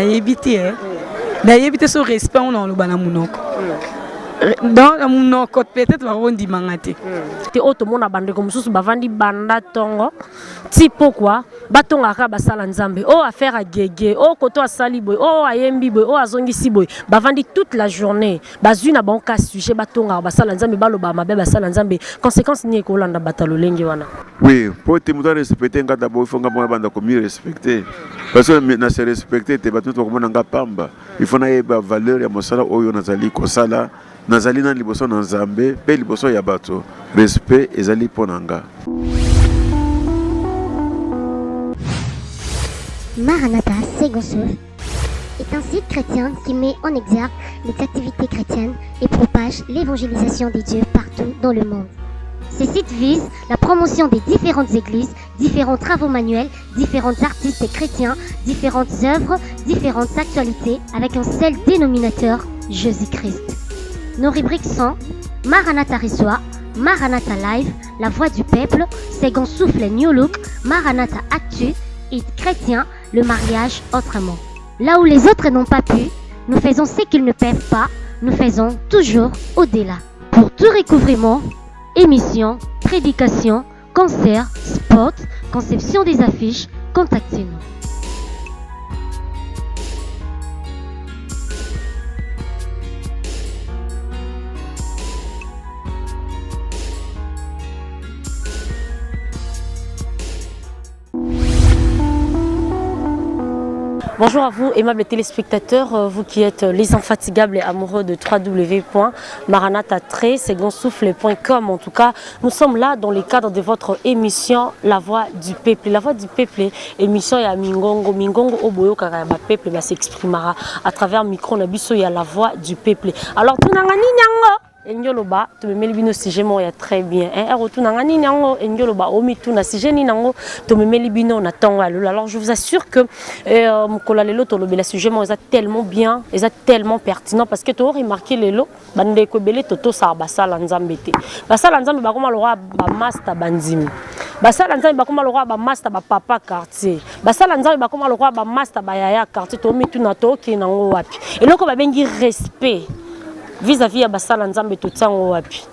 Nayebi te eh. Nayebi te so respect ngo naloba na monoko. Donc na monoko peut-être bakondimanga te. Te oyo tomona bandeko mosusu bavandi banda ntongo ti pokwa batongaka kaka basala nzambe oyo affaire agege oyo koto asali boye oyo ayembi boye oyo azongisi boye bavandi toute la journée bazwi na bango ka sujet batongaka basala nzambe balobaka mabe basala nzambe conséquence nini ekolanda bato ya lolenge wana Oui, po ete moto arespecte nga d'abord il faut nga moko nabanda komi respecte parce que na se respecte te bato nyonso bakomona nga pamba il faut nayeba valeur ya mosala oyo nazali kosala nazali na liboso na nzambe mpe liboso ya bato respect ezali mpo na nga Maranatha Segonsoul est un site chrétien qui met en exergue les activités chrétiennes et propage l'évangélisation des dieux partout dans le monde. Ce site vise la promotion des différentes églises, différents travaux manuels, différents artistes chrétiens, différentes œuvres, différentes actualités avec un seul dénominateur, Jésus-Christ. Nos rubriques sont Maranatha Reçoit, Maranatha Live, La Voix du Peuple, Second Souffle New Look, Maranatha Actu, et Chrétien, le mariage autrement. Là où les autres n'ont pas pu, nous faisons ce qu'ils ne peuvent pas, nous faisons toujours au-delà. Pour tout recouvrement, émission, prédication, concert, spot, conception des affiches, contactez-nous. Bonjour à vous, aimables téléspectateurs, euh, vous qui êtes les infatigables et amoureux de www.maranatha-second-souffle.com. En tout cas, nous sommes là dans le cadre de votre émission La Voix du Peuple. La Voix du Peuple, émission ya Mingongo, Mingongo oyo boyokaka ya peuple va s'exprimera à travers micro na biso ya La Voix du Peuple. Alors, tout yango elingi oloba tomemeli bino sujet moko ya très bien hein? Ero otuna nga nini yango elingi oloba omituna sujet nini yango tomemeli bino na ntongo ya lelo alors je vous assure que euh, mokolo ya lelo tolobela sujet moko eza tellement bien eza tellement pertinent parce que toremarke lelo bandeko ebele totosaka basala nzambe te basala nzambe bakoma lokola bamasta bandimi basala nzambe bakoma lokola bamasta bapapa quartier basala nzambe bakoma lokola bamasta bayaya quartier tomituna tookende yango wapi eloko babengi respect vis-à-vis ya basala nzambe totia yango wapi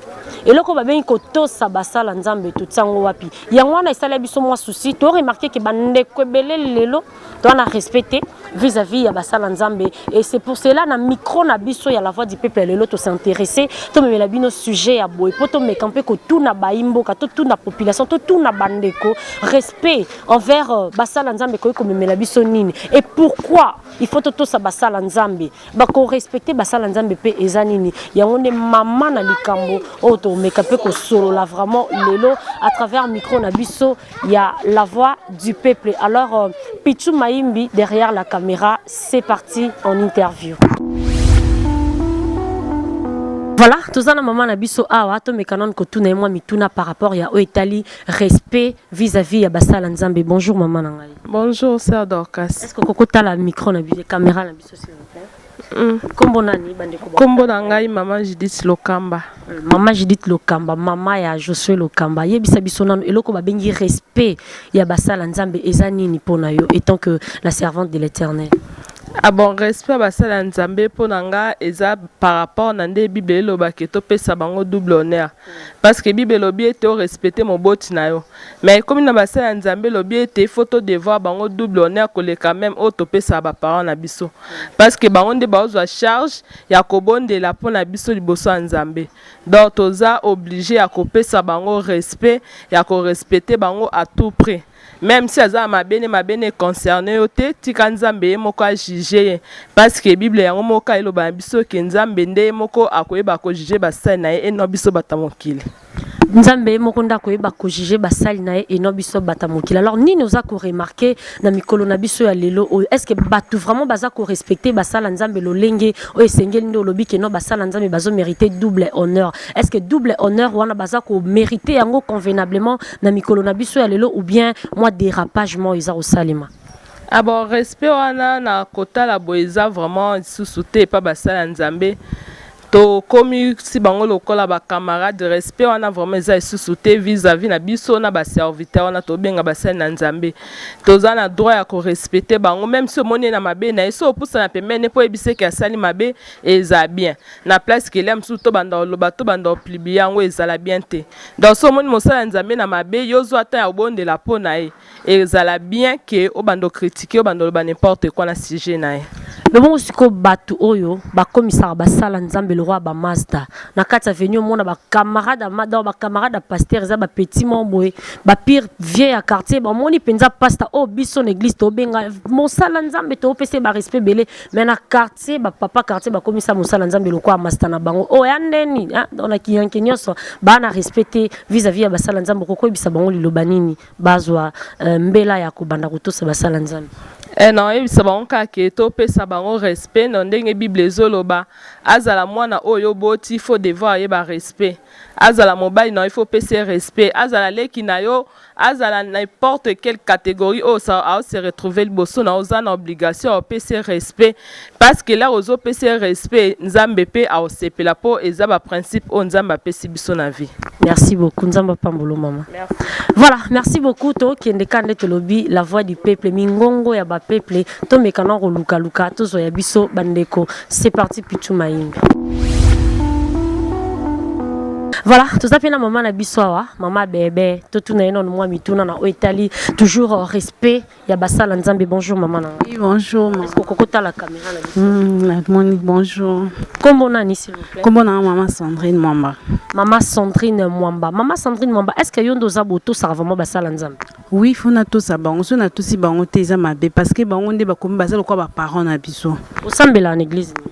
eloko babengi kotosa basala nzambe totia yango wapi yango wana esala biso mwa souci to remarke ke bandeko ebele lelo toa na respect te vis-à-vis ya basala nzambe et c'est pour cela na micro na biso ya la voix du peuple ya lelo tos'intéresse tomemela bino sujet ya boye mpo tomeka mpe kotuna bayimboka totuna population totuna bandeko respect envers euh, basala nzambe ekoki komemela biso nini et pourquoi il faut totosa basala nzambe Bako respecter basala nzambe pe eza nini? Yango nde mama na likambo oyo tomeka pe kosolola vraiment lelo à travers micro na biso ya la voix du peuple. Alors euh, Pichou Maimbi derrière la caméra, c'est parti en interview. Voilà, toza na mama na biso awa tomeka nanu kotuna ye mwa mituna par rapport ya oyo etali respect vis-à-vis ya basala nzambe. Bonjour mama na ngai. Bonjour sœur Dorcas. Est-ce que okokotala micro na biso, caméra na biso s'il vous plaît? Mm. Kombo nani bandeko ba? Kombo na ngai maman Judith Lokamba. Mm, maman Judith Lokamba, mama ya Josué Lokamba. Yebisa biso nanu eloko babengi respect ya basala nzambe eza nini pona yo étant que la servante de l'Éternel? Ah bon, respect basala nzambe pona nga eza par rapport na nde Bible eloba ke topesa bango double honneur. Parce que Bible elobi ete o respecter moboti na yo. Mais ekomi na basali ya Nzambe elobi ete il faut to devoir bango double honneur koleka meme oyo topesaka ba parents na biso. Parce que bango nde baozwa charge ya kobondela mpo na biso liboso ya Nzambe. Donc toza oblige ya kopesa bango respect, ya ko respecter bango à tout prix. Meme si aza na mabe ne mabe ne concerne yo te, tika Nzambe ye moko a juger ye. Parce que Bible yango moko kaka eloba na biso que Nzambe nde ye moko akoyeba ko juger basali na ye et non biso bato ya mokili. Nzambe ye moko nde akoyeba ko juger basali na ye et non biso bata mokili. Alors nini oza ko remarquer na mikolo na biso ya lelo oyo? Est-ce que batu vraiment baza ko respecter basala Nzambe lolenge oyo esengeli nde olobi que non basala Nzambe bazo meriter double honneur? Est-ce que double honneur wana baza ko meriter yango convenablement na mikolo na biso ya lelo ou bien mwa dérapage moko eza kosalema? Ah bon, respect wana na kotala boye eza vraiment lisusu te epa basali ya Nzambe. Tokomisi bango lokola ba camarades, respect wana vraiment eza lisusu te vis-à-vis na biso na ba serviteurs wana tobenga basali na Nzambe. Toza na droit ya ko respecter bango meme si omoni ye na mabe na ye, soki opusana pembeni ne po oyebisa ye ke asali mabe eza bien. Na place ke lia mosusu tobanda koloba, tobanda ko publier yango ezala bien te. Donc soki omoni mosali ya Nzambe na mabe, yo zwa temps ya kobondela po na ye. Ezala bien que obanda o critiquer, obanda oloba n'importe quoi na sujet na ye. Mais bongo sikoyo batu oyo bakomisaka basala nzambe lokola ba masta na kati ya avenue omona ba camarade ya donc ba camarade ya pasteur eza ba petit moko boye ba pire vieux ya quartier bamoni penza pasta oyo biso na eglise tobenga mosala nzambe topesa ye ba respect ebele mais na quartier ba papa quartier bakomisa mosala nzambe lokola masta na bango oyo ya ndeni donc na kiyanke nyonso baa na respect te vis à vis ya basala nzambe okokoyebisa bango liloba nini bazwa euh, mbela ya kobanda kotosa basala nzambe Eh, nakoyebisa bango kaka ke topesa bango respect na ndenge bible ezoloba azala mwana oyo oboti faut devoir ayeba respect azala mobali na yo faut opesa ye respect azala leki na yo azala n'importe quelle catégorie oyo aose retrouver liboso na oza na obligation ya opesa ye respect parce que lere ozopesa ye respect nzambe mpe aosepela mpo eza baprincipe oyo nzambe apesi biso na vie Merci beaucoup Nzambe apambolo maman. Merci. Voilà, merci beaucoup to kende kande tolobi la voix du peuple mingongo ya ba peuple to mekana ko luka luka to zo ya biso bandeko. C'est parti Pichu Mayimbi. Voilà, toza pe na maman na biso awa, maman bebe, totuna ye nanu mwa mituna na oyo etali toujours euh, respect ya basala nzambe. Bonjour maman na. Oui, bonjour maman. Est-ce que okokotala caméra na biso? Moni bonjour. Kombo nani s'il vous plaît? Kombo na maman Sandrine Mwamba. Maman Sandrine Mwamba. Maman Sandrine Mwamba, est-ce que yo nde oza botosaka vraiment basala nzambe? Oui, faut natosa bango. So natosi bango te eza mabe parce que bango nde bakomi baza lokola ba parents na biso. Osambela na église nini?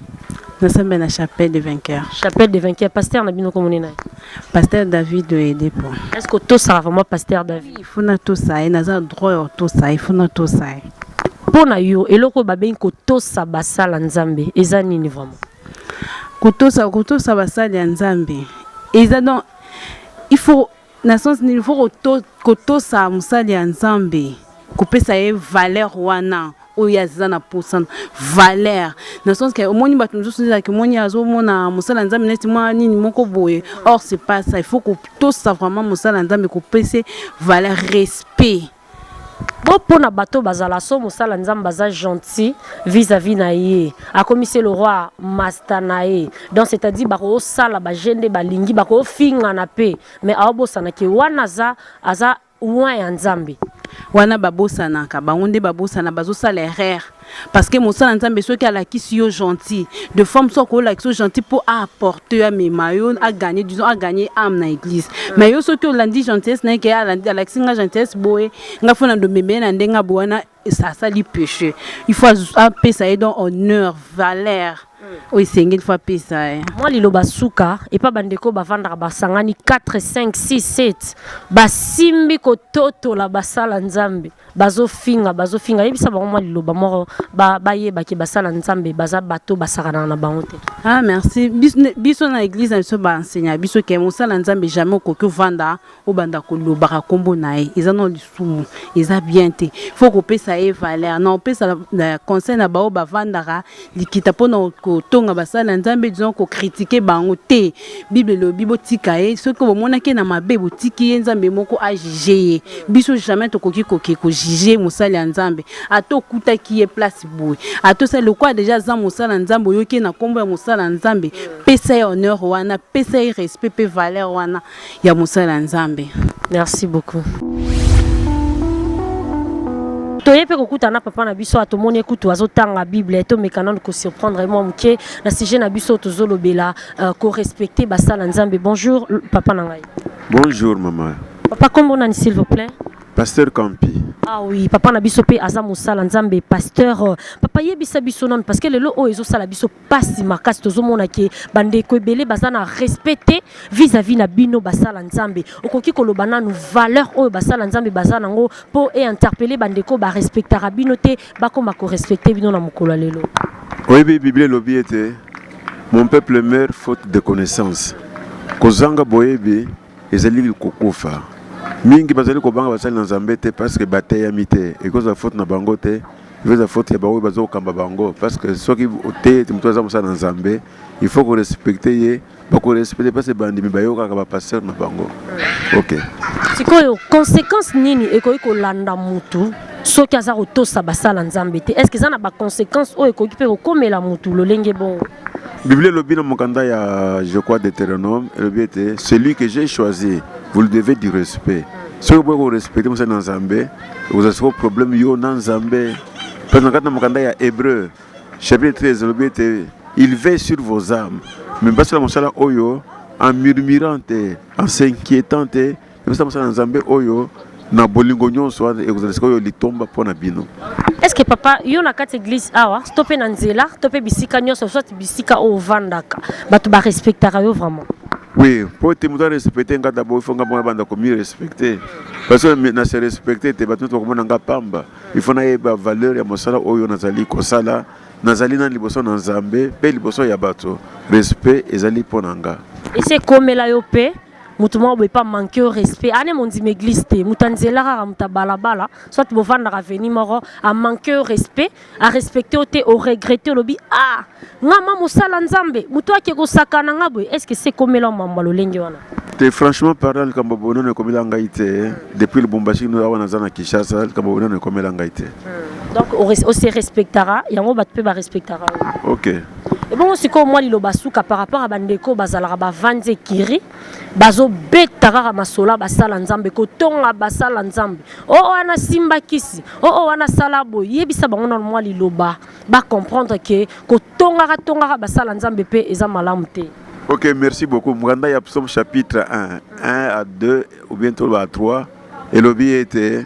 Nasambela na chapelle de vainqueur. Chapelle de vainqueur, pasteur na bino kombo nini? Pasteur David Oyedepo. Est-ce que otosaka vraiment pasteur David? Il faut natosa ye, naza droit ya kotosa ye, il faut natosa ye. Mpo na yo, eloko oyo babengi kotosa basala Nzambe eza nini vraiment? Kotosa, kotosa basali ya Nzambe eza donc il faut na sens nini, il faut kotosa mosali ya Nzambe, kopesa ye valeur wana oyo aza na posa valeur na sens que omoni bato mosusu ezalaki omoni azomona mosala nzambe neti mwa nini moko boye, or c'est pas ça. Il faut kotosa vraiment mosala nzambe, kopesa valeur, respect. Bo mpo na bato bazala so mosala nzambe aza gentil vis-à-vis na ye, akomisi le roi master na ye, donc c'est-à-dire bakosala baje nde balingi, bakofingana mpe, mais aobosana ke wana aza aza oint ya nzambe. Wana babosanaka bango nde babosana, bazosala erreur parce que mosala nzambe soki alakisi yo gentil de forme, soki akolakisa yo gentil mpo aapporte yo, amema yo, aganye, disons aganye âme na église, mais yo soki olandi gentillesse na ye ke alakisi nga gentillesse boye, nga fo na ndomeme ye na ndenge boye, wana asali péché. Il faut apesa ye donc honneur, valeur oyo esengeli, fo apesa ye. Mwa liloba suka epa bandeko bavandaka basangani 4 5 6 7 basimbi kototola basala nzambe, bazofinga bazofinga, yebisa bango mwa liloba moko bayebaki basala nzambe baza bato basakanaka na bango te. Ah merci. Biso na église na biso baenseignant biso ke mosala nzambe jamais okoki ovanda obanda kolobaka nkombo na ye, eza na lisumu, eza bien te. Faut kopesa ye valeur. Na opesa na conseil na bao bavandaka likita mpona kotonga basali na nzambe, disons kocritiquer bango te. Bible elobi botika ye, soki bomonaki ye na mabe, botiki ye, nzambe moko ajuge ye. Biso jamais tokoki koke kojuge mosali ya nzambe, ata okutaki ye place boye, ata osali lokola deja aza mosala nzambe, oyoki ye na nkombo ya mosala nzambe, pesa ye honneur wana, pesa ye respect mpe valeur wana ya mosala ya nzambe. Merci beaucoup. Toye mpe kokutana na papa na biso, atomoni ekutu azotanga bible, tomeka nanu kosurprendre mwa moke na sujet na biso tozolobela uh, korespecte basala nzambe. Bonjour papa na ngai. Bonjour mama. Papa, kombo nani s'il vous plaît? Pasteur Kampi. Ah oui, papa na biso pe aza mosala nzambe pasteur. Papa, yebisa biso nanu parce que lelo oyo ezosala biso pasi makasi, tozomona ke bandeko ebele baza na respect te vis-à-vis na bino basala nzambe. Okoki koloba nanu valeur oyo basala nzambe baza nango mpo e interpeller bandeko barespectaka bino te, bakoma korespecte bino na mokolo ya lelo? Oyebi Biblia elobi ete mon peuple meurt faute de connaissance. Kozanga boyebi ezali kokufa. Mingi bazali kobanga basali na Nzambe te parce que bateyami te. Ekozala faute na bango te. Eza faute ya baoyo bazo kokamba bango parce que soki oteyi ete moto aza mosala na Nzambe, il faut ko respecter ye, bako respecter parce que bandimi bayokaka ba pasteurs na bango. Ok. Sikoyo consequence nini ekoki kolanda mutu soki aza kotosa basala Nzambe te? Est-ce que eza na ba consequences oyo ekoki mpe kokomela mutu lolenge bongo? Biblia elobi na mokanda ya je crois Deutéronome elobi ete celui que j'ai choisi vous le devez du respect. Soki oboyi ko respecter mosali na Nzambe okozwa sikoyo problème yo na Nzambe. Parce na kati na mokanda ya Hébreu chapitre 13 elobi ete il veille sur vos âmes. Mais basala mosala oyo en murmurant te, en s'inquiétant te, basala mosala na Nzambe oyo na bolingo nyonso wana ekozala sikoyo litomba mpo na bino. Est-ce que papa yo na kati église awa to pe na nzela to pe bisika nyonso soit bisika oyo ovandaka bato ba respectaka yo vraiment? Oui, po ete moto arespecte nga d'abord il faut nga moko nabanda komi respecte parce que na se respecte te bato nyonso bakomona nga pamba. Il faut nayeba valeur ya mosala oyo nazali kosala, nazali nani liboso na Nzambe mpe liboso ya bato. Respect ezali mpo na nga. Esi ekomela yo pe moto moko boye pa manque yo respect ane mondima église te moto ya nzela kaka moto ya balabala soit bovandaka aveni moko a manque yo respect a respecte yo te o regrette olobi ah nga ma mosala nzambe moto ake kosakana nga boye est ce que se ekomela mambo ya lolenge wana te franchement parlant likambo boye nano ekomela ngai te depuis lubumbashi awa naza na kinshasa likambo boye nano ekomela ngai te donc ose respectaka yango bato mpe barespectaka yo ok ebongo sikoyo mwa liloba suka par rapport ya bandeko bazalaka bavandi ekiri bazobeta kaka masolo ya basala nzambe kotonga basala nzambe o oh, wana simba kisi o oh, oh, wana sala boye yebisa bango nano mwa liloba bacomprendre ke kotongaka tongaka basala nzambe mpe eza malamu te. Ok, merci beaucoup. Mokanda ya Psaume chapitre 1, 1 à 2 ou bien à 3, elobi ete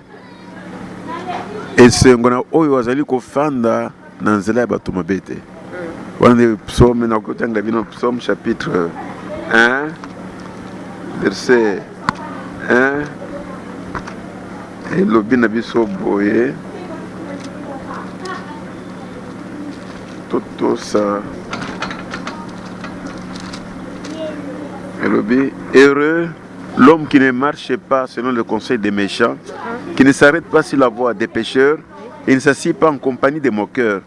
esengo na oyo azali kofanda na nzela ya bato mabe te. Wana nde psaume nakotanga bino psaume chapitre 1 verset 1 elobi na biso boye totosa elobi heureux l'homme qui ne marche pas selon le conseil des méchants qui ne s'arrête pas sur la voie des pécheurs et ne s'assied pas en compagnie des moqueurs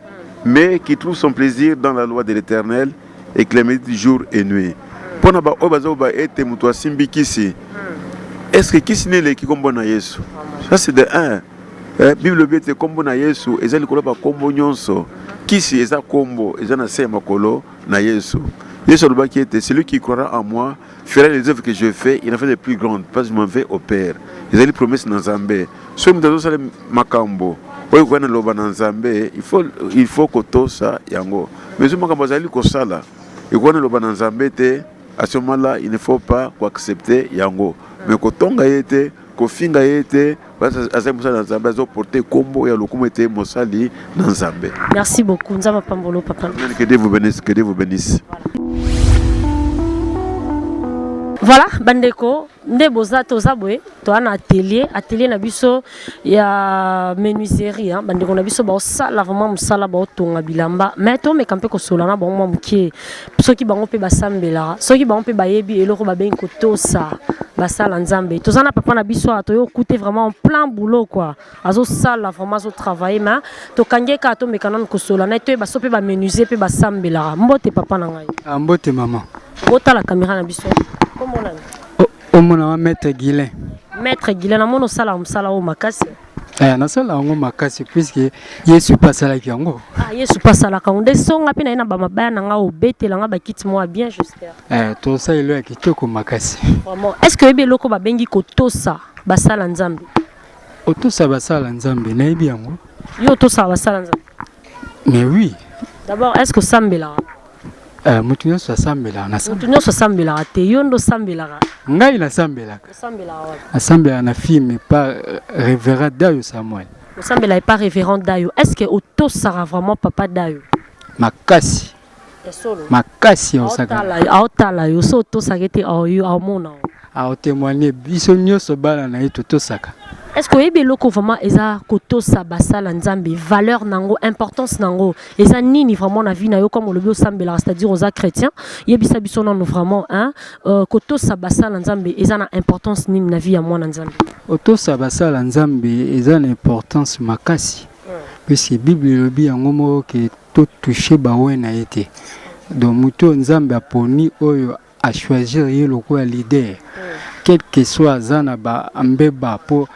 mais qui trouve son plaisir dans la loi de l'Éternel et qui la médite jour et nuit. Mpo na baoyo bazoba ete moto asimbi kisi, est-ce que kisi nini eleki kombo na Yesu? Ça c'est de un. Eh, Bible elobi ete kombo na Yesu eza likolo ya bakombo nyonso. Kisi eza kombo, eza na se ya makolo na Yesu. Yesu alobaki ete celui qui croira en moi fera les œuvres que je fais, il en fait de plus grandes parce que je m'en vais au Père. Ezali promesse na Nzambe. Soki moto azosala makambo oyo ekoya na loba na Nzambe, il faut kotosa yango. Mais soki makambo azali kosala ekoya na loba na Nzambe te, à ce moment-là, il ne faut pas koaccepter yango. Mais kotonga ye te, kofinga ye te, azali mosali na Nzambe, azoporte kombo ya lokumu ete mosali na Nzambe. Merci beaucoup. Nzambe apambolo papa. Que Dieu vous bénisse, que Dieu vous bénisse. Voilà, bandeko, nde boza toza boye toza na atelier atelier na biso ya menuiserie hein. Bandeko na biso baosala vraiment mosala baotonga bilamba mais tomeka mpe kosola na bango mwa moke soki bango mpe basambelaka soki bango mpe bayebi eloko babengi kotosa basala nzambe toza na papa na biso awa toye okute vraiment en plein boulot quoi azosala vraiment azotravaille mais tokangi ye kaka tomeka nanu kosola na ye toyeba so mpe bamenuisier mpe basambelaka mbote papa na ngai ah, mbote mama botala kamera na biso kombo nani omona wa maître Guilain maître Guilain namoni osalaka mosala oyo makasi Eh, nasala yango makasi puisque yesu mpe asalaki yango ah, yesu mpe asalaka yango nde songa mpe naye na bamabaya na ngai obetela ngai bakiti mwa bien j'espère eh, tosala elo ya kitoko makasi vraiment est ce que oyebi eloko babengi kotosa basala nzambe otosa basala nzambe nayebi yango yo otosaka basala nzambe mais oui d'abord est ce que osambelaka Eh, moto nyonso asambelaka moto nyonso asambelaka te yo nde osambelaka ngai nasambelaka nasambelaka na filme pa euh, révérend dayo samuel osambelaka epa révérend dayo est ce que otosaka vraiment papa dayo makasi makasi aotala yo so otosaka ete aomona aotemoigne biso nyonso bana na ye totosaka est ce que oyebi eloko vraiment eza kotosa basala nzambe valeur nango importance nango eza nini vraiment na vie na yo comme olobi osambelaka c'est à dire oza chrétien yebisa biso nanu vraiment hein euh, kotosa basala nzambe eza na importance nini na vie ya mwana nzambe otosa basala nzambe eza na importance makasi. Puisque Bible elobi yango moko ke to toucher ba oint na ye te. Donc moto oyo Nzambe aponi oyo a choisir ye lokola leader, quel que soit aza na ba mbeba po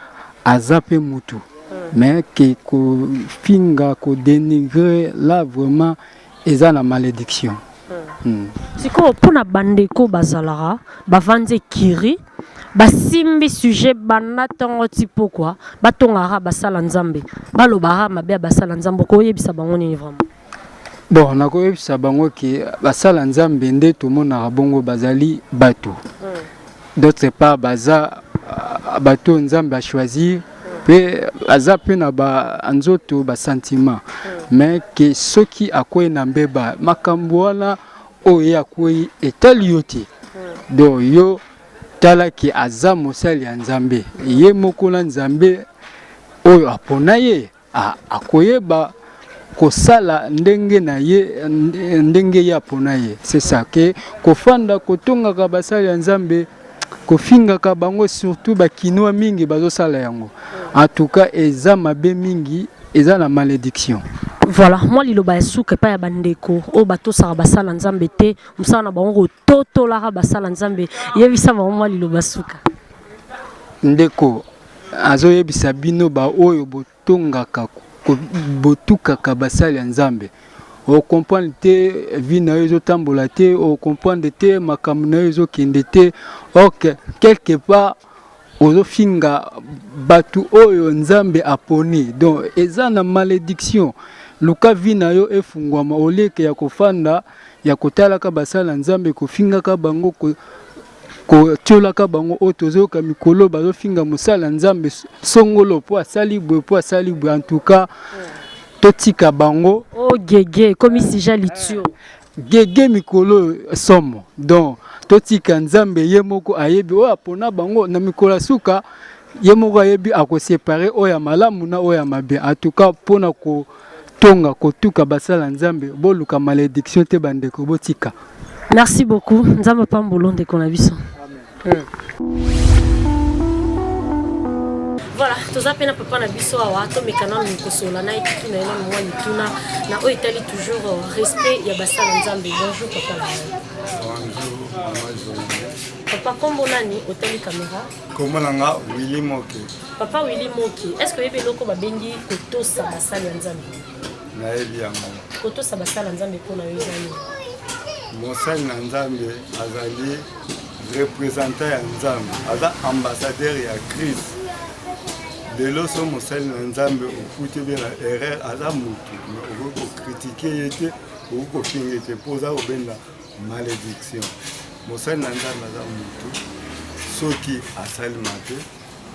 aza pe mutu, mais ke kofinga ko denigrer là vraiment eza na malediction. Sikoyo pona bandeko bazalaka bavandi ekiri basimbi sujet banda tongo ti pokwa batongaka basala nzambe balobaka mabe ya basala nzambe okoyebisa bango nini vraiment? Bon, nakoyebisa bango ke basala nzambe nde tomonaka bongo bazali bato. D'autre part baza bato oyo nzambe a choisir mpe aza mpe na ba nzoto ba sentiment mais ke soki akwei na mbeba makambo wana oyo ye akwei etali yo te. Donc yo tala ke aza mosali ya nzambe ye moko na nzambe oyo apona ye akoyeba kosala ndenge na ye ndenge ye apona ye. C'est ça ke kofanda kotongaka basali ya nzambe kofingaka bango surtout ba kinois mingi bazosala yango. En tout cas eza mabe mingi eza na malédiction. Voilà, moi liloba ya suka epai ya bandeko oyo batosaka basala nzambe te, mosala na bango kototolaka basala nzambe, yebisa bango mwa liloba suka. Ndeko azoyebisa bino ba oyo botongaka botukaka basali ya nzambe, o comprendre te vie na yo ezotambola te, o comprendre te makambo na yo ezokende te, ok quelque part ozofinga bato oyo nzambe aponi, donc eza na malédiction. Luka vie na yo efungwama oleke ya kofanda ya kotalaka basali ya nzambe kofingaka bango kotiolaka bango oyo tozoyoka mikolo bazofinga mosala nzambe songolo po asali boye po asali boye. En tout cas totika bango. Oh gege ekomi sujet litio gege mikolo somo. Donc totika nzambe ye moko ayebi oyo apona bango na mikolo ya suka, ye moko ayebi akosepare oyo ya malamu na oyo ya mabe. En tout cas mpona kotonga kotuka basala nzambe boluka malédiction te bandeko, botika. Merci beaucoup. Nzambe pambolo ndeko na biso. Voilà, toza pe na papa na biso awa tomeka nanu kosola na ye tuna ye nanu mwa mituna na oyo etali toujours respect ya basala nzambe. Bonjour papa na ngai. Bonjour mama Jolie. Papa kombo nani otali caméra? Kombo na nga Willy Moke. Papa Willy Moke, est-ce que oyebi eloko babengi kotosa basali ya nzambe? Nayebi yango. Kotosa basali ya nzambe mpo na yo eza nini? Mosali na nzambe azali représentant ya nzambe, aza ambassadeur ya Christ. Lelo so mosali na nzambe okuti be na erreur, aza motu mais okoki kokritike ye te, okoki kofinga ye te mpo oza kobenda malédiction. Mosali na nzambe aza motu, soki asali mabe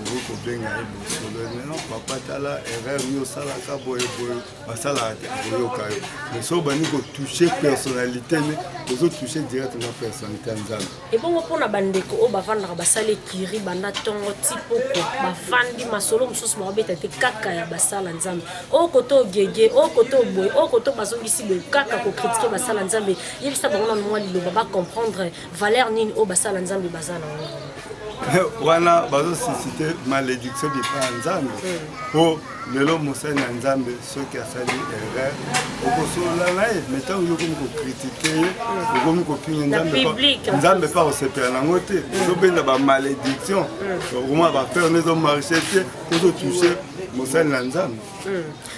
okoki kobenga ye bosolo, non papa tala erreur yo osalaka boye boye, basalaka te, akoyoka yo. Mais soki obandi kotouche personnalité ne, ozotouche directement personnalité ya nzambe. Ebongo mpona bandeko oyo bavandaka basala ekiri banda ntongo ti pokwa, bavandi masolo mosusu bakobeta te kaka ya basala nzambe, oyo koto ogege, oyo koto boye, oyo koto bazongisi boye, kaka kokritike basala nzambe. Yebisa bango nanu mwa liloba ba comprendre valeur nini oyo basala nzambe baza na yango. Wana bazosuscite malédiction bipa ya nzambe mpo lelo mosali na nzambe soki asali erreur okosolola na ye, mais ntango yo okomi kokritike ye, okomi kofinga nzambe, nzambe mpe akosepela nango te, ozobenda bamalédiction, okomona bafere nde ezomarche te, ozotouche mosali na nzambe.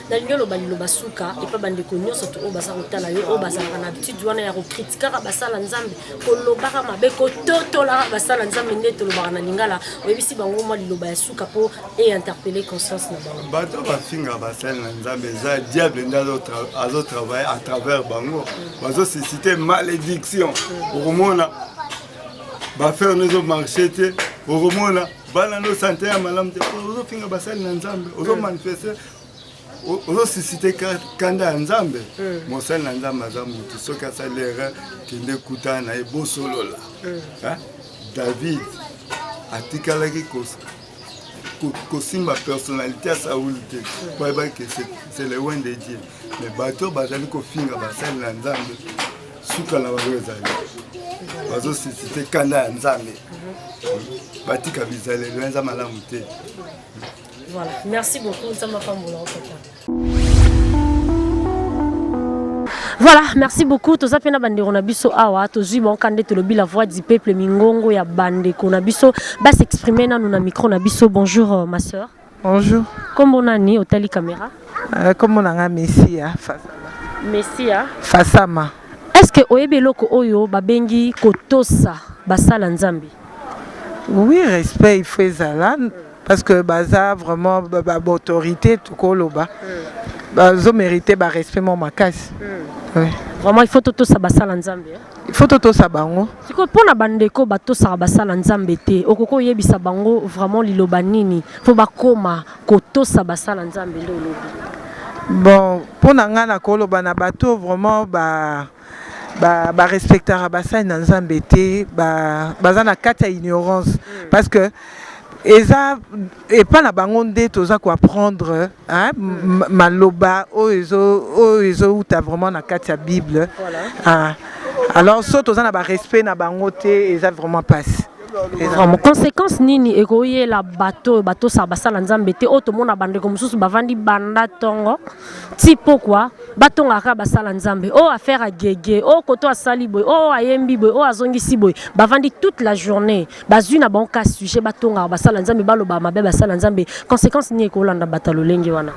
Nalingi oloba liloba suka epa bandeko nyonso to oyo baza kotala yo, oyo bazalaka na habitude wana ya kokritikaka basala nzambe, kolobaka mabe, kototolaka basala nzambe nde tolobaka na lingala. Oyebisi bango mwa liloba ya suka mpo e interpeller conscience na bango. Bato bafingaka basali na nzambe eza diable nde azotravaille à travers bango, bazosuscite malédiction. Okomona bafere no ezomarche te, okomona bana no sante ya malamu te, ozofinga basali na nzambe, ozomanifeste, ozosuscite kanda ya nzambe. Mosali na nzambe aza motu, soki asali erreur kende kutana na ye bosolola. David atikalaki kosimba personnalité ya Saoul te, po ayebaki ke c'est le oint de Dieu. Mais bato bazali kofinga basali na nzambe, suka na bango ezali bazosuscite kanda ya nzambe. Batika bizaleli eza malamu te. Voilà, merci beaucoup. Nzambe apambola papa. Voilà, merci beaucoup. Toza pe na bandeko na biso awa, tozui bango kande tolobi la voix du peuple mingongo ya bandeko na biso ba s'exprimer nanu na micro na biso. Bonjour euh, ma sœur. Bonjour. Kombo nani otali caméra? Euh, kombo na nga Messia Fasama. Messia Fasama. Est-ce que oyebi eloko oyo babengi kotosa basala Nzambe? Oui, respect il faut ezala parce que baza vraiment ba, ba, ba autorité tokoloba. Mm. Bazo mériter ba respect mo makasi. Mm. Oui. Vraiment il faut totosa basala Nzambe. Hein? Il faut totosa bango. Sikoyo mpo na bandeko batosaka basala Nzambe te, okoki oyebisa bango vraiment liloba nini mpo bakoma kotosa basala Nzambe nde olobi? Bon, mpo na ngai nakoloba na bato vraiment ba ba, ba respectaka basali na Nzambe te, ba, baza na kati ya ignorance mm. parce que eza epa na bango nde toza koapprendre hein, mm. maloba oyo ezouta vraiment na kati ya bible voilà. ah. alors so toza na barespect na bango te eza vraiment mpasi Vraiment, conséquence nini ekoyela bato oyo batosaka basala nzambe te oyo tomona bandeko mosusu bavandi banda ntongo ti pokwa batongaka kaka basala nzambe oyo affaire agege oyo koto asali boye oyo ayembi boye oyo azongisi boye bavandi toute la journée bazwi na bango ka sujet batongaka basala nzambe balobaka mabe basala nzambe conséquence nini ekolanda bato ya lolenge wana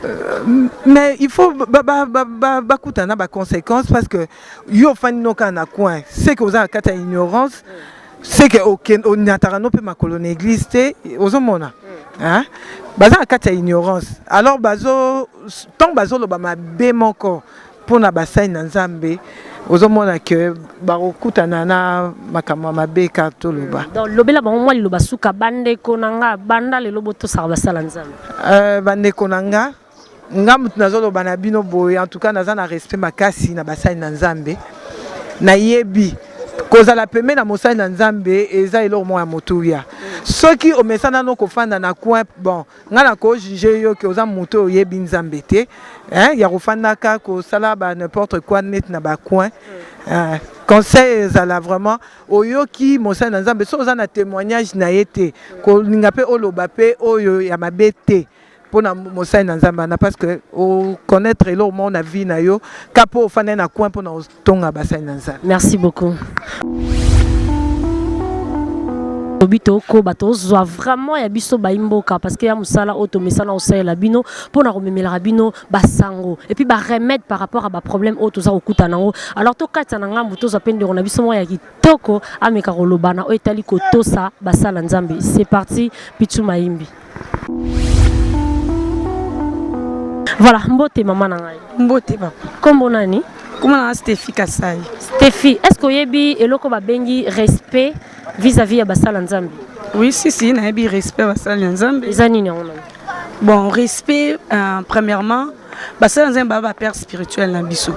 euh, mais il faut bakutana ba, ba, ba conséquence parce que yo ofandi no kaka na coin c'est que oza na kati ya ignorance c'est que onyataka no mpe makolo na église te ozomona hein? baza na kati ya ignorance alors bazo ntango bazoloba mabe moko mpo na basali na nzambe ozomona ke bakokutana na makambo ya mabe ka toloba donc lobela bango mwa liloba suka bandeko na nga banda lelo botosaka basala nzambe euh, bandeko na nga nga moto nazoloba na bino boye en tout cas naza na respect makasi na basali na nzambe nayebi kozala pembe na mosali na nzambe eza eloko moko ya motuya soki omesana no kofanda na coin bon Nga na ko juger yo ke oza mutu oyo oyebi Nzambe te hein, ya kofandaka kosala ba n'importe quoi neti na ba coin hein. Conseil ezala vraiment oyoki mosali na Nzambe soki oza na témoignage na ye te kolinga pe oloba pe oyo ya mabe te pona mosali na Nzambe wana parce que o connaître eloko moko na vie na yo ka po ofandaki na coin pona tonga basali na Nzambe. Merci beaucoup. Lobi tokoba tozwa vraiment ya biso bayi mboka parce que ya mosala oyo tomesana kosalela bino mpona komemelaka bino basango et puis baremède par rapport à baproblème oyo toza kokutana yango alors tokatisa na ngambo tozwa mpe ndeko na biso moko ya kitoko ameka koloba na oyo etali kotosa basala nzambe c'est parti pichu mayimbi Voilà, mbote mama na ngai. Mbote papa. Kombo nani? Kombo na Steffi Kasai. Steffi, est-ce que oyebi eloko babengi respect vis-à-vis ya basala Nzambe? Oui, si si, nayebi respect basala ya Nzambe. Eza nini yango nani? Bon, respect euh, premièrement, basala Nzambe ba ba père spirituel na biso.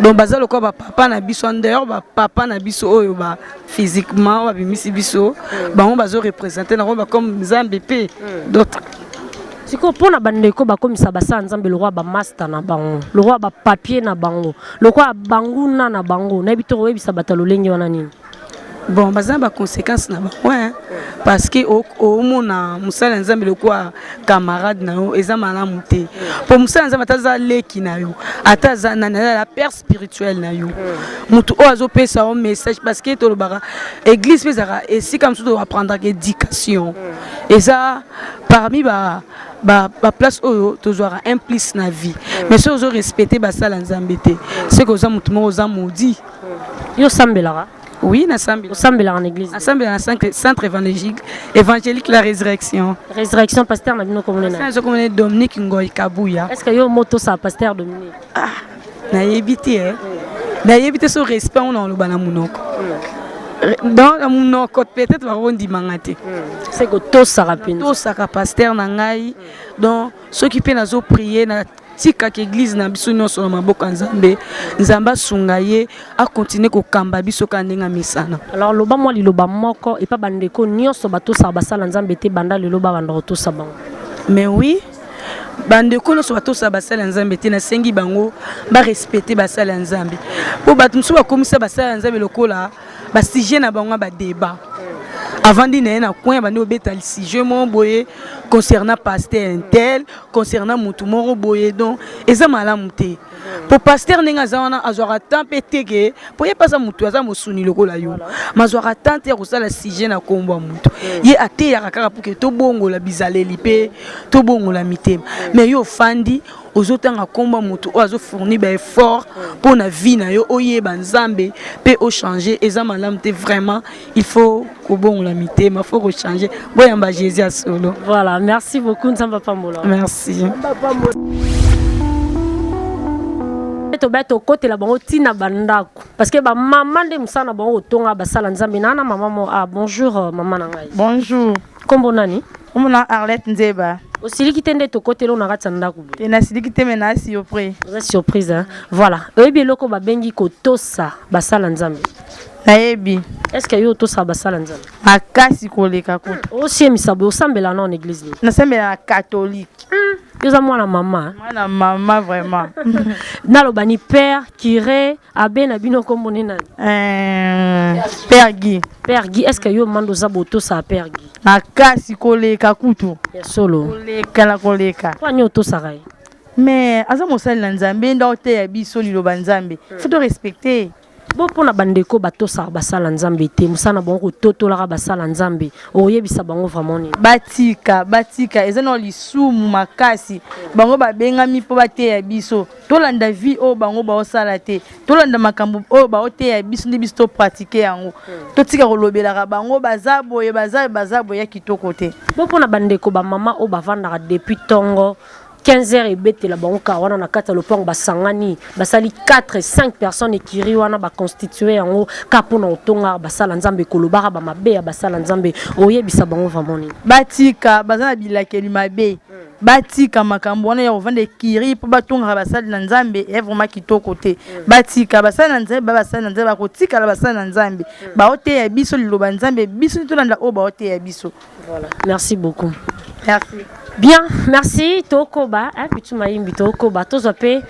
Donc baza lokola ba papa na biso en dehors ba papa na biso oyo ba physiquement babimisi biso bango bazo représenter nango ba comme Nzambe pe d'autres sikoyo mpo na bandeko bakomisa basala nzambe lokola bamasta na bango lokola bapapier na bango lokola banguna na bango nayebi te koyebisa bato ya lolenge wana nini bon baza na baconséquence na bango hein, parce que omona mosala ya nzambe lokola camarade na yo eza malamu te mpo mosala ya nzambe ata aza leki na yo ata aza nani aza la père spirituel na yo motu oyo azopesa yo message parce que tolobaka église mpe ezalaka esika mosusu toapprendaka éducation eza parmi ba ba, ba place oyo tozwaka un plus na vie mais soki ozo respecte basala nzambe te soki oza motu moko oza maudit yo osambelaka oui nasambela osambelaka na église nasambela na centre, centre évangélique évangélique la résurrection résurrection pasteur na bino komone na komone Dominique Ngoy Kabuya est ce que yo moto sa pasteur Dominique ah nayebi te eh. nayebi te so respect ngo na oloba na monoko donc na monoko peut-être bakondimanga te se kotosaka mpenza tosaka pasteur na ngai donc soki mpe nazo prier na tikaka eglise na biso nyonso na maboko ya nzambe nzambe asunga ye akontinue kokamba biso kaka ndenge amesana alors loba mwa liloba moko epa bandeko nyonso batosaka basala nzambe te banda lelo babanda kotosa bango mais oui bandeko nyonso batosaka basali ya nzambe te nasengi bango barespecte basali ya nzambe mpo bato mosusu bakomisa basali ya nzambe lokola basujet na bango ya badeba. Avandi na ye na coin, abandi kobeta sujet moko boye concernant pasteur intel, concernant mutu moko boye. Donc eza malamu te, po pasteur ndenge aza wana, azwaka temps mpe te ke po ye mpe aza motu, aza mosuni lokola yo, ma azwaka temps te ya kosala sujet na nkombo ya motu. Ye ateyaka kaka pour ke tobongola bizaleli mpe tobongola mitema. Mais yo ofandi, ozotanga nkombo ya motu oyo azofournir baeffort mpo na vie na yo, oyeba Nzambe mpe ochange. Eza malamu te vraiment. Il faut kobongola mitema, faut kochange, boyamba Jésus ya solo. Voilà, merci beaucoup, Nzambe apambola. Merci. Toba tokotela bango ntina bandako, parce que bamama nde mosala na bango kotonga basala Nzambe. Na na mama mo. Ah, bonjour mama na ngai. Bonjour. Nkombo nani? Kombo na Arlette Nzeba. Osiliki te nde tokotela na kati ya ndako boye? Te, nasiliki te, me na surprise. Oza surprise, hein? Voilà. Oyebi eloko babengi kotosa basala Nzambe? Nayebi. Est ce que yo otosaka basala Nzambe? Makasi koleka kutu. Osiemisa boye, osambela na église nini? Nasambela na catholique. Yo oza mwana mama? Mwana mama vraiment. Naloba ni père curé, abbé na bino, nkombo nde nani? Père Guy. Père Guy. Est ce que yo mando oza botosaka père Guy? Makasi koleka kutu. Ya solo? Koleka na koleka. Mpo ani otosaka ye? Mais aza mosali na Nzambe, nde aoteya biso liloba Nzambe, faut to respecter. Bo mpona bandeko batosaka basala Nzambe te, mosala na bango kototolaka basala Nzambe, oyebisa bango vraiment nini? Batika, batika, eza na lisumu makasi. Bango babengami mpo bateya biso, tolanda vie oyo bango baosala te, tolanda makambo oyo baoteya biso nde biso topratike yango. Totika kolobelaka bango baza boye, baza boye, ya kitoko te. Bo mpona bandeko bamama oyo bavandaka depuis ntongo 15 heures, ebetela bango kaka wana na kati ya lopango, basangani, basali 4 5 personnes, ekiri wana baconstitue yango kaka mpona kotonga basala Nzambe, kolobaka bamabe ya basala Nzambe, oyebisa bango vraiment nini? Batika, baza na bilakeli mabe. Batika makambo wana ya kovanda ekiri mpo batongaka basali na Nzambe, ya vraiment kitoko te. Batika basali na Nzambe, basali na Nzambe bakotikala basali na Nzambe. Baoteya biso liloba Nzambe, biso nde tolanda oyo baoteya biso. Voilà, merci beaucoup. Merci. Bien, merci. Tokoba, hein, Pichu Mayimbi, tokoba. Tozwa pe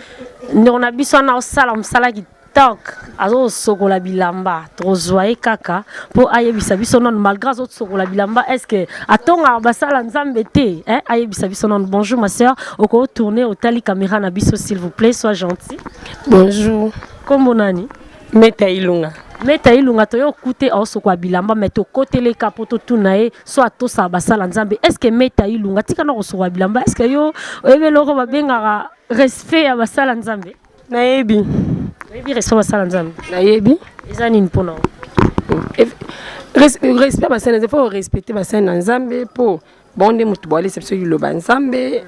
ndeko na biso wana osala mosala kitoko, azosokola bilamba. Tozwa ye kaka mpo ayebisa biso nanu, malgré azosokola bilamba, est ce que atongaka basala Nzambe te, hein? Ayebisa biso nanu. Bonjour ma sœur, okotourne, otali caméra na biso, s'il vous plaît, sois gentil. Bonjour. Kombo nani? Meta Ilunga. Meta Ilunga, toyo okute aosokola bilamba, me tokoteleka mpo totuna ye so atosaka basala Nzambe. Est ce que Meta Ilunga, tika na kosokola bilamba, est ce que yo oyebi eloko babengaka respect ya basala Nzambe? Nayebi. Oyebi respect basala Nzambe? Nayebi. Eza nini mpona? Respect basali na Nzambe, faut respecter basali na Nzambe, mpo bango nde moto boalesa biso liloba Nzambe.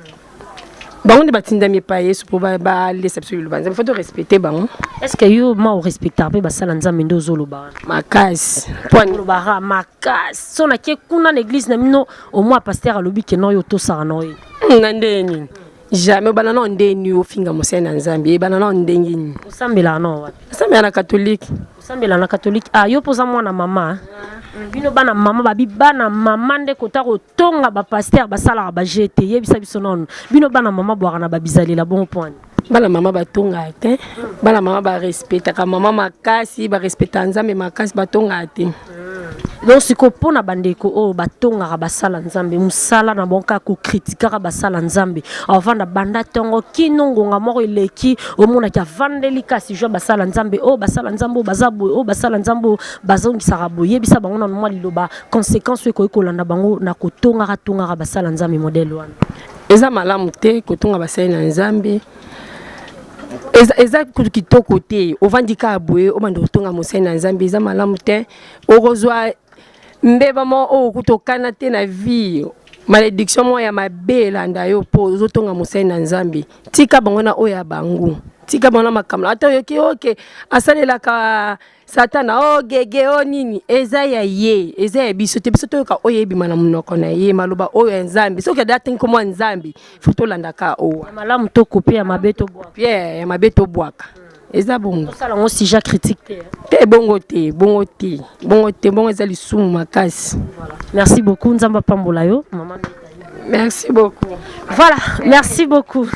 Bango nde batindami epai Yesu mpo balesa biso liloba Nzambe, faut to respecter bango. Est ce que yo ma orespectaka mpe basala Nzambe nde ozoloba wana? Makasi. Olobaka makasi. So nake kuna na église na bino, au moins pasteur alobi ke no, yo otosaka na oye? Na ndenge nini? Jamais. Obanda nao ndenge nini ofinga mosali na Nzambe? Ebanda nao ndenge nini? Osambelaka nao wapi? Osambela na catholique. Osambela na catholique. Ah, yo mpo oza mwana mama. Bino bana mama, babi bana mama nde kota kotonga bapasteur basalaka baje te. Yebisa biso nano, bino bana mama bwaka na babizalela bongo poani? Bana mama batongaka te. Bana mama barespectaka mama makasi, barespectaka Nzambe makasi, batongaka te. Donc sikoyo, mpona bandeko oyo batongaka basala Nzambe, mosala na bango kaka kokritikaka basala Nzambe, avanda banda ntongo kino ngonga moko eleki, omonaki avandeli kasi jwa basala Nzambe oyo, basala Nzambe oyo baza boye, oyo basala Nzambe oyo bazongisaka boye, yebisa bango nano mwa liloba, conséquence oyo ekoki kolanda bango na kotongaka tongaka basala Nzambe modèle wana. Eza malamu te kotonga basali na Nzambe. Eza kutu kitoko te. Ovandi kaka boye, obanda kotonga mosali na Nzambe, eza malamu te. Okozwa mbeba moko oyo kutu okana te na vie, malédiction moko ya mabe elanda yo mpo ozotonga mosali na Nzambe. Tika bango na oyo ya bango, tika bango na makambo. Ata oyoki oke asalelaka Satana o oh, gege o oh, nini, eza ya ye, eza ya biso te. Biso toyoka oyo ebima na monoko na ye, maloba oyo ya Nzambe. Soki ada atangi komwa Nzambe, fo tolandaka owa. Ya malamu tokope, ya mabe tobwaka. Pierre ya mabe tobwaka, eza bongo. Tosala yango sujet critique te. Te, bongo te, bongo te, bongo te, bongo eza lisumu makasi. Voilà. Merci beaucoup, Nzambe apambola yo mama. Merci beaucoup. Voilà, merci beaucoup.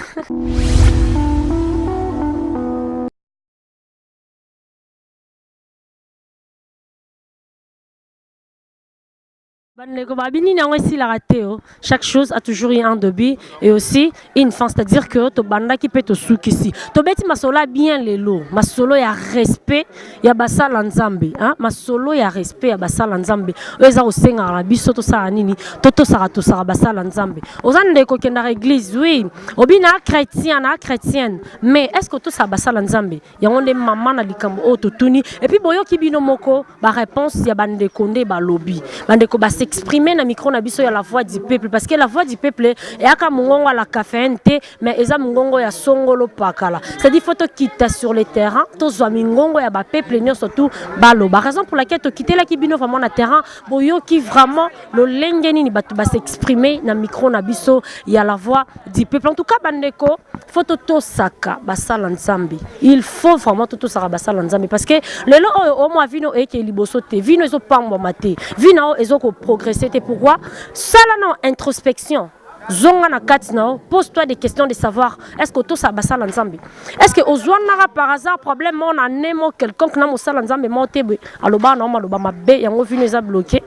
Bandeko babi nini yango esilaka te oh. Chaque chose a toujours eu un début et aussi une fin, c'est-à-dire que tobandaki mpe tosukisi. Tobeti masolo ya bien lelo, masolo ya respect ya basala Nzambe, hein? Masolo ya respect ya basala Nzambe. Oyo eza kosengaka na biso tosala nini? Totosaka tosaka basala Nzambe. Oza ndeko okendaka église, oui. Obi na chrétien, na chrétienne, mais est-ce que tosaka basala Nzambe? Yango nde mama na likambo oyo totuni. Et puis boyoki bino moko ba réponse ya bandeko nde balobi. Bandeko ba s'exprimer na micro na biso ya la voix du peuple, parce que la voix du peuple eyaka mongongo ya la caféine te, mais eza mongongo ya songolo pakala. C'est-à-dire faut tokita sur le terrain, tozwa mingongo ya ba peuple nyonso tout baloba. Raison pour laquelle tokitelaki bino vraiment na terrain, boyoki vraiment lolenge nini bato ba s'exprimer na micro na biso ya la voix du peuple. En tout cas bandeko, faut totosaka basala Nzambe. Il faut vraiment totosaka basala Nzambe, parce que lelo oyo omwa vino eyeke liboso te, vino ezopambwama te, vino oyo ezokoprogresse te. Pourquoi? Sala na introspection, zonga na kati na yo, pose-toi des questions de savoir est-ce que otosaka basala Nzambe, est-ce que ozwanaka par hasard problème moko na nemo quelconque na mosala Nzambe moko te boye, alobaka na yo maloba mabe, yango vino eza bloqué.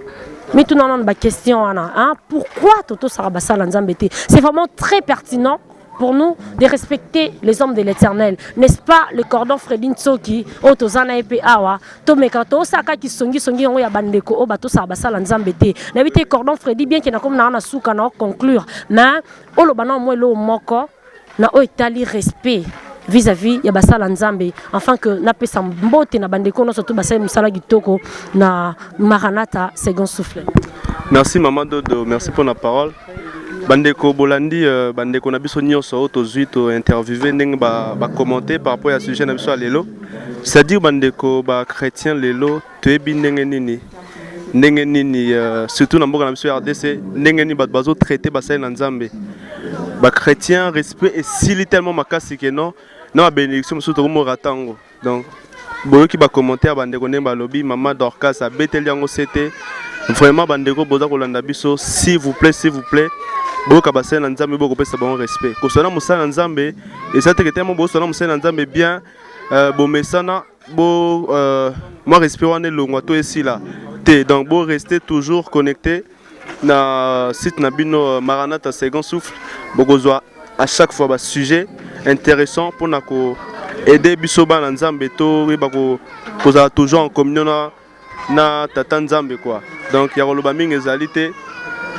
Mituna nano baquestion wana, hein? Pourquoi totosaka basala Nzambe te? C'est vraiment très pertinent pour nous de respecter les hommes de l'Éternel, n'est-ce pas? Le cordon Freddy Nsoki oyo toza na ye mpe awa, tomeka tosaka kisongisongi yango ya bandeko oyo batosaka basala Nzambe te. Nayebi te, cordon Freddy, bien ke nakomi naa na suka na conclure, mais oloba na mwa eloko moko na oyo etali respect vis-à-vis ya basala Nzambe, afin que napesa mbote na bandeko nyonso to basali mosala kitoko na Maranatha Second Souffle. Merci Maman Dodo, merci pour la parole. Bandeko bolandi, bandeko na biso nyonso oyo tozwi tointerviewe, ndenge bacommenter par rapport ya sujet na biso ya lelo, c'est-à-dire bandeko bachrétien lelo toyebi ndenge nini, surtout na mboka na biso ya RDC, ndenge nini bato bazotraite basali na Nzambe bachrétien. Respect esili tellement makasi ke non, na babénédiction mosusu tokomorata yango. Donc boyoki bacommentaire bandeko ndenge balobi, mama Dorcas abeteli yango sete. Vraiment bandeko boza kolanda biso, s'il vous plaît, s'il vous plaît, boyoka basali na Nzambe, bokopesa bango respect. Kosala mosala na Nzambe eza teke temo bosala mosala na Nzambe bien, bomesana bo mwa respect wana elongwa to esila te. Donc bo rester toujours connecté na site na bino Maranatha Second Souffle, bokozwa à chaque fois basujet intéressant mpona ko aider biso bana Nzambe toyeba kozala toujours en communion na tata Nzambe quoi. Donc ya koloba mingi ezali te,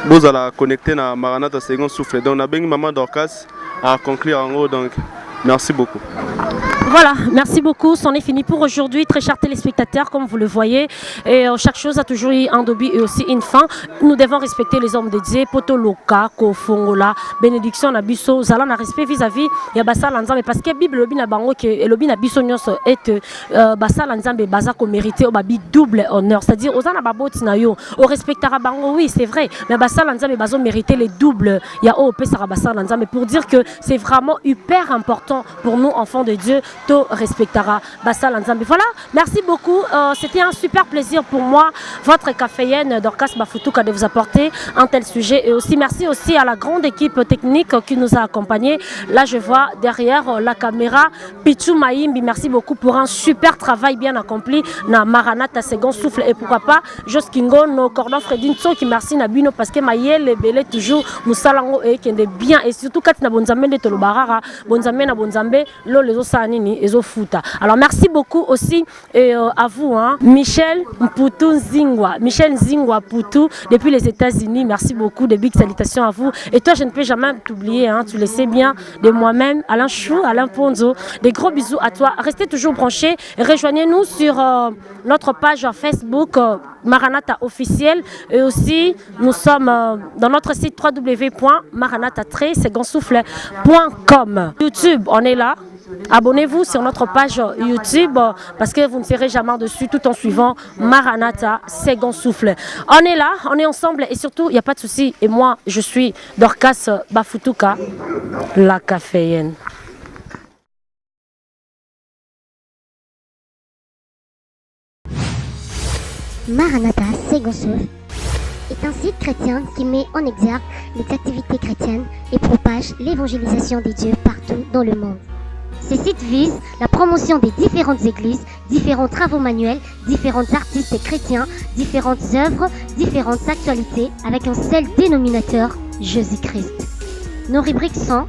bozala connecté na Maranatha Second Souffle. Donc nabengi mama Dorcas à conclure yango. Donc merci beaucoup. Voilà, merci beaucoup. C'en est fini pour aujourd'hui, très chers téléspectateurs, comme vous le voyez. Et chaque chose a toujours eu un début et aussi une fin. Nous devons respecter les hommes de Dieu, Poto Loka, Kofongola, bénédiction na biso, zala na respect vis-à-vis ya basala Nzambe, parce que Bible lobi na bango ke elobi na biso nyonso et basala Nzambe baza ko mériter o babi double honneur, c'est-à-dire oza na baboti na yo, o respectera bango, oui, c'est vrai, mais basala Nzambe bazo mériter les doubles ya o opesaka basala Nzambe, pour dire que c'est vraiment hyper important pour nous, enfants de Dieu, to respectera basala Nzambe. Voilà, merci beaucoup. C'était un super plaisir pour moi, votre caféienne Dorcas Bafutuka, de vous apporter un tel sujet. Et aussi, merci aussi à la grande équipe technique qui nous a accompagnés. Là, je vois derrière la caméra Pichou Maïmbi. Merci beaucoup pour un super travail bien accompli. Na Maranatha Second Souffle. Et pourquoi pas, Jos Kingo, nos cordons Fredin qui merci na bino parce que mayele ebele toujours, mosalango ekende bien. Et surtout, kati na bonzambe nde tolobarara, bonzambe na bonzambe, lo ezosala nini, ezofuta. Alors merci beaucoup aussi et, à vous, hein, Michel Mputu Nzingwa, Michel Nzingwa Poutou depuis les États-Unis, merci beaucoup, de big salutations à vous. Et toi, je ne peux jamais t'oublier, hein, tu le sais bien, de moi-même, Alain Chou, Alain Ponzo, des gros bisous à toi. Restez toujours branchés, rejoignez-nous sur notre page Facebook Maranatha officiel, et aussi nous sommes dans notre site www.maranatha-second-souffle.com. YouTube, on est là. Abonnez-vous sur notre page YouTube parce que vous ne serez jamais dessus tout en suivant Maranatha Second Souffle. On est là, on est ensemble et surtout, il n'y a pas de souci. Et moi, je suis Dorcas Bafutuka, la caféine. Maranatha Second Souffle est un site chrétien qui met en exergue les activités chrétiennes et propage l'évangélisation des dieux partout dans le monde. Ces sites visent la promotion des différentes églises, différents travaux manuels, différents artistes chrétiens, différentes œuvres, différentes actualités avec un seul dénominateur, Jésus-Christ. Nos rubriques sont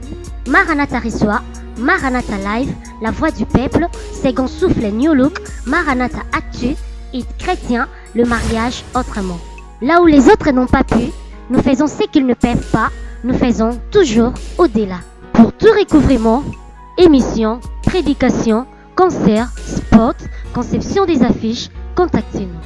Maranatha Reçoit, Maranatha Live, La Voix du Peuple, Second Souffle New Look, Maranatha Actu, Hit Chrétien, Le Mariage Autrement. Là où les autres n'ont pas pu, nous faisons ce qu'ils ne peuvent pas, nous faisons toujours au-delà. Pour tout recouvrement, émission, prédication, concert, spot, conception des affiches, contactez-nous.